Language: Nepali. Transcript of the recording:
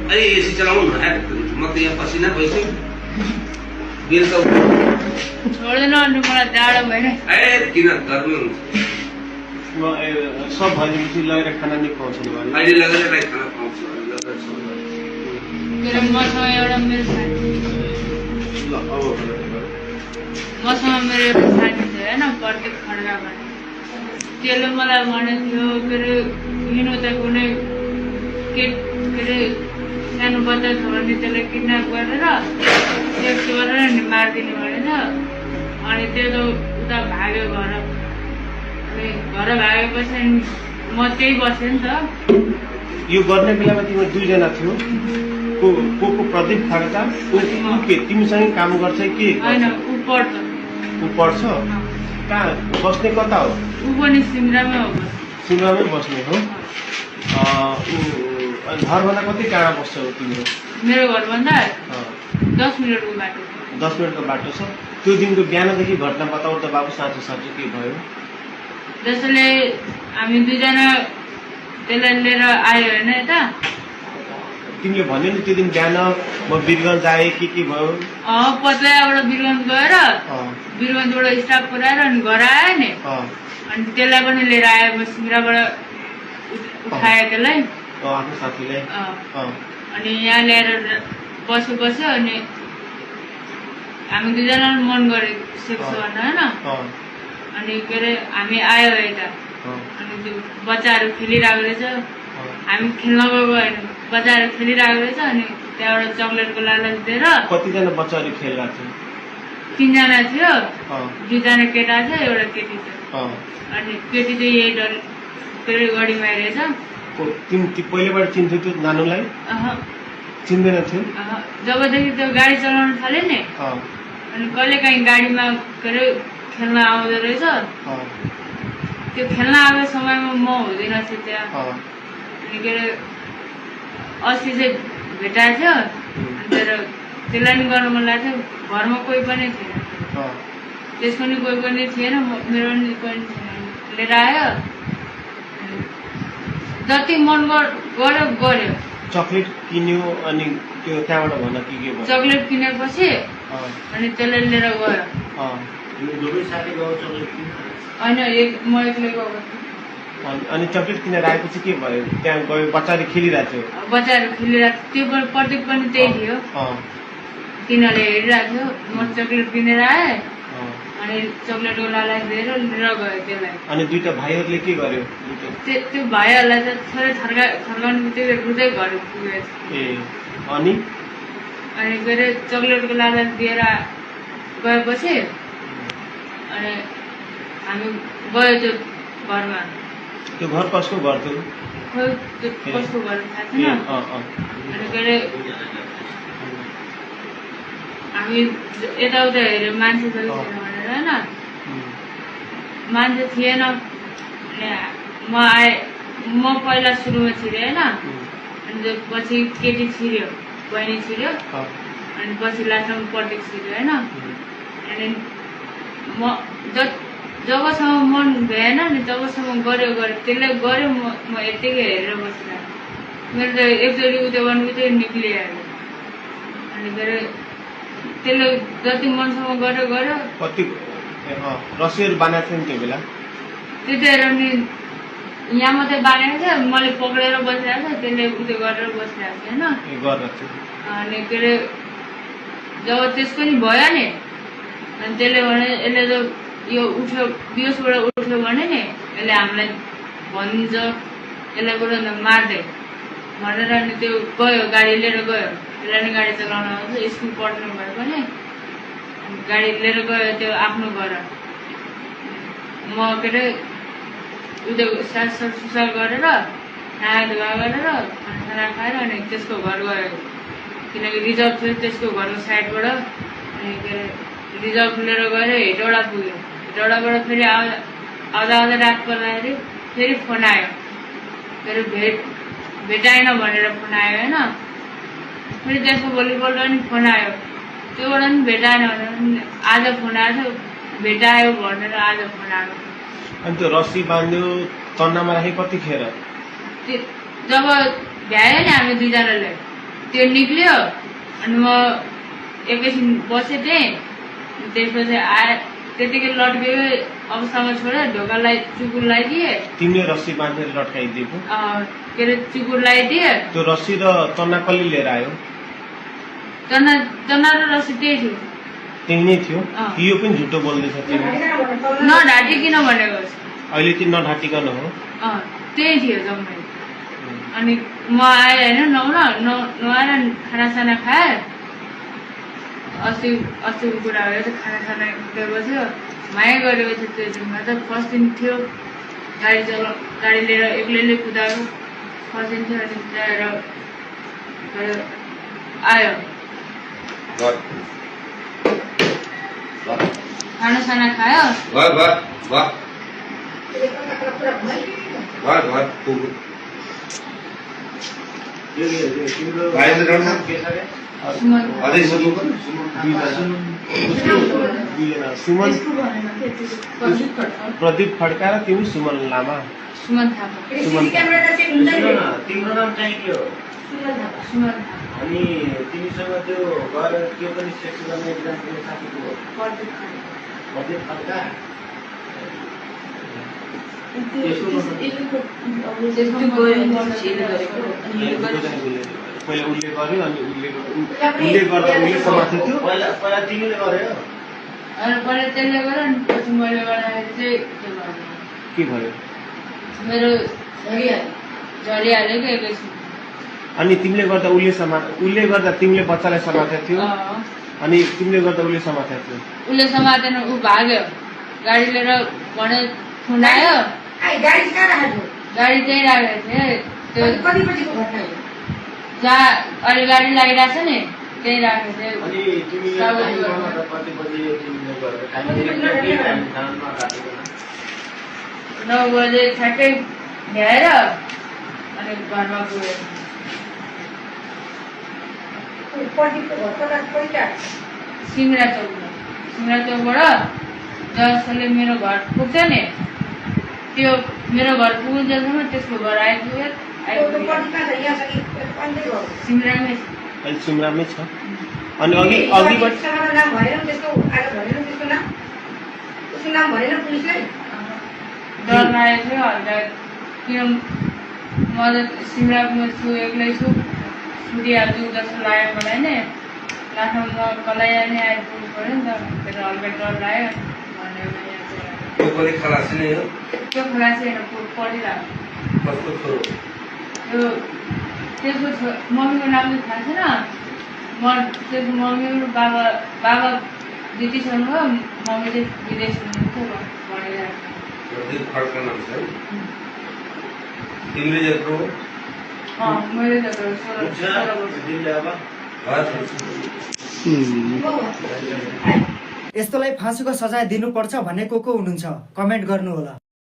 अरे एसी चलाऊ न यार, म त यहाँ पसिना भइसक्यो। बेलुका छोड्दैन अनि मलाई जाडो भएन। ए किन गर्मी हुन्छ? सब भनेपछि लगेर खाना नि खुवाउँछु नि। अहिले लगेर खाना खुवाउँछु। मेरो मसँग एउटा मेरो साथी मसँग मेरो एउटा साथी थियो होइन, प्रत्येक खड्का भन्ने। त्यसले मलाई भनेको थियो के अरे हिँड्नु त कुनै के अरे सानो बच्चा छ भने त्यसलाई किडन्याप गरेर सेक्स गरेर नि मारिदिने भनेछ। अनि त्यो त उता भाग्यो घर। अनि घर भागेपछि म त्यही बसेँ नि त। यो गर्ने बेलामा तिम्रो दुईजना थियो। को प्रदीप खड्का के तिमीसँगै काम गर्छ कि? होइन, ऊ पढ्छ। ऊ पढ्छ? कहाँ बस्ने कता हो? ऊ पनि सिमरामै हो। सिमरामै बस्ने हो। घरभन्दा कति टाढा बस्छौ तिम्रो? मेरो घरभन्दा 10 मिनटको बाटो। 10 मिनटको बाटो छ। त्यो दिनको बिहानदेखि घटना बताऊ त बाबु, साँचो साँचो के भयो? जसले हामी दुईजना त्यसलाई लिएर आयो होइन यता। तिमीले भन्यो नि त्यो दिन बिहान म वीरगञ्ज आएँ के भयो? पत्लाबाट वीरगञ्ज गएर वीरगञ्जबाट स्टाफ पुऱ्याएर अनि घर आयो नि। अनि त्यसलाई पनि लिएर आयो। म सिमराबाट उठाएँ त्यसलाई, आफ्नो साथीलाई। अनि यहाँ ल्याएर बस्यो। अनि हामी दुईजना मन गऱ्यो सेक्स गर्न होइन। अनि के अरे हामी आयो यता। अनि त्यो बच्चाहरू खेलिरहेको रहेछ। हामी खेल्न गएको होइन, बच्चाहरू खेलिरहेको रहेछ। अनि त्यहाँबाट चक्लेटको लालच दिएर। कतिजना बच्चाहरू खेलिरहेको थियो? 3 जना थियो। 2 जना केटा थियो, एउटा केटी थियो। अनि केटी चाहिँ यही डर के अरे गढीमा रहेछ। पहिलेबाट चिन्थ्यो त्यो नानुलाई? चिन्दैन थियो। जबदेखि त्यो गाडी चलाउन थाल्यो नि, अनि कहिले काहीँ गाडीमा के अरे खेल्न आउँदो रहेछ। त्यो खेल्न आएको समयमा म हुँदैन थिएँ त्यहाँ। अनि के अरे अस्ति चाहिँ भेटाएको थियो। त्यसलाई नि गर्न मन लागेको थियो। घरमा कोही पनि थिएन, त्यसको नि कोही पनि थिएन, मेरो नि कोही पनि थिएन। लिएर आयो, जति मन गर्यो। चक्लेट किन्यो अनि त्यो त्यहाँबाट भन के भयो? चक्लेट किनेपछि अनि त्यसलाई लिएर गयो। होइन, म एक्लै गएको थिएँ। अनि चक्लेट किनेर आएपछि के भयो? त्यहाँ गयो, बच्चाहरू खेलिरहेको थियो। बच्चाहरू खेलिरहेको थियो। त्यो प्रदीप पनि त्यही थियो। तिनीहरूले हेरिरहेको थियो। म चक्लेट किनेर आएँ। अनि चक्लेटको लालच दिएर लिएर गयो त्यसलाई। अनि दुईटा भाइहरूले के गर्यो? त्यो भाइहरूलाई त थोरै थर्काउनु बित्तिकै रुँदै घर पुगेछ। अनि के अरे चक्लेटको लालच दिएर गएपछि अनि हामी गयो त्यो घरमा। त्यो घर कसको घर थियो? खोइ त्यो कसको घर थाहा छैन। अनि के अरे हामी यताउता हेऱ्यो, मान्छे छैन भनेर होइन। मान्छे थिएन। म आएँ, म पहिला सुरुमा छिरेँ होइन। अनि पछि केटी छिर्यो, बहिनी छिर्यो। अनि पछि लास्टमा प्रदीप छिर्यो होइन। अनि म जबसम्म मन भएन नि तबसम्म गऱ्यो त्यसले गऱ्यो। म यत्तिकै हेरेर बसिरहेको। मेरो त एकचोटि उयो गर्नु बित्तिकै निक्लिहाल्यो। अनि के अरे त्यसले जति मनसम्म गऱ्यो। कति रस्सीहरू बाँधेको थियो नि त्यो बेला? त्यतिखेर नि यहाँ मात्रै बाँधेको थियो। मैले पक्रेर बसिरहेको थिएँ, त्यसले उयो गरेर बसिरहेको थियो होइन। अनि के अरे जब त्यसको नि भयो नि, अनि त्यसले भने यसले त यो उठ्यो, बिहोसबाट उठ्यो भने नि यसले हामीलाई भनिदिन्छ, यसलाई गएर मार्दै भनेर। अनि त्यो गयो, गाडी लिएर गयो। त्यसलाई नि गाडी चलाउन आउँछ, स्कुल पढ्नु भए पनि गाडी लिएर गयो त्यो आफ्नो घर। म के अरे उयो सुसार गरेर नुहाई धुवा गरेर खाना खाएर अनि त्यसको घर गयो। किनकि रिजर्भ थियो त्यसको घरको साइडबाट। अनि के अरे रिजर्भ लिएर गएर हेटौडा पुग्यो। हेटौडाबाट फेरि आउँदा रात पर्दाखेरि फेरि फोन आयो। के अरे भेटाएन भनेर फोन आयो होइन। फेरि त्यसको भोलिपल्ट पनि फोन आयो, त्योबाट पनि भेटाएन भनेर। आज फोन आएको थियो, भेटायो भनेर आज फोन आएको। अनि त्यो रस्सी बाँध्यो, तन्नामा राखे कतिखेर? जब भ्यायो नि हामी दुईजनाले त्यो निक्ल्यो अनि म एकैछिन बसेँ त्यहीँ त्यसपछि आए त्यतिकै लट्केकै अवस्थामा छोडेर ढोकालाई चुकुर लगाइदिए तिमीले रस्सी बाँधेर लट्काइदिएको के अरे चुकुर लगाइदिए त्यो रस्सी र चन्ना कसले लिएर आयो चन्ना र रस्सी त्यही थियो त्यही नै थियो यो पनि झुटो बोल्दैछ तिमी नढाँटी किन भनेको अहिले चाहिँ नढाँटिकन हो त्यही थियो जम्मै अनि म आएँ होइन नुहाएर खानासाना खाएँ अस्तिको कुरा हो खानासाना दिएको थियो माया गरेको थियो त्यो दिनमा त फर्स्ट दिन थियो गाडी लिएर एक्लैले कुदाएको फर्स्ट दिन थियो अनि ल्याएर आयो खानासाना खायो सुमन प्रदीप खड्का र तिमी सुमन लामा सुमन थापा तिम्रो नाम चाहिँ के हो सुमन अनि तिमीसँग त्यो गएर त्यो पनि सेक्स गर्ने एकजना तिम्रो साथीको हो प्रदीप खड्का पहिला उसले गर्यो अनि उसले गर्दा उसले समातेको थियो पहिला तिमीले गर्यो अनि पहिला त्यसले गर्यो अनि पछि मैले गर्दाखेरि चाहिँ के भयो मेरो झरिहाल्यो क्या एकैछिन अनि तिमीले गर्दा उसले गर्दा तिमीले बच्चालाई समातेको थियो अनि तिमीले गर्दा उसले समातेको थियो उसले समातेन ऊ भाग्यो गाडी लिएर भने थुनायो गाडी त्यही राखेको थिएँ त्यो जहाँ अहिले गाडी लागिरहेको छ नि त्यही राखेको थिएँ अनि तिमी 9 बजे ठ्याक्कै भ्याएर अनि घरमा गयो सिमरा चौकबाट जसले मेरो घर पुग्छ नि त्यो मेरो घर पुग्नुसम्म त्यसको घर आइपुग्यो सिमरामै छ अनि अघिबाट डर लागेको थियो हल्का किन म त सिमरामा छु एक्लै छु छुटिहाल्छु जस्तो लाग्यो मलाई नै लास्टमा म कलाई नै आइपुग्नु पऱ्यो नि त त्यसले हल्का डर लाग्यो त्यो पनि खलासी नै हो त्यो खलासी होइन पढिरहेको त्यो त्यसको मम्मीको नाम चाहिँ थाहा छैन त्यसको मम्मी बाबा ब्रिटिसहरू हो मम्मी चाहिँ विदेश हुनुहुन्थ्यो पढिरहेको प्रदीप खड्का नाम छ तिमीले जत्रो मैले त 16 यस्तोलाई फाँसीको सजाय दिनुपर्छ भन्ने को हुनुहुन्छ कमेन्ट गर्नुहोला।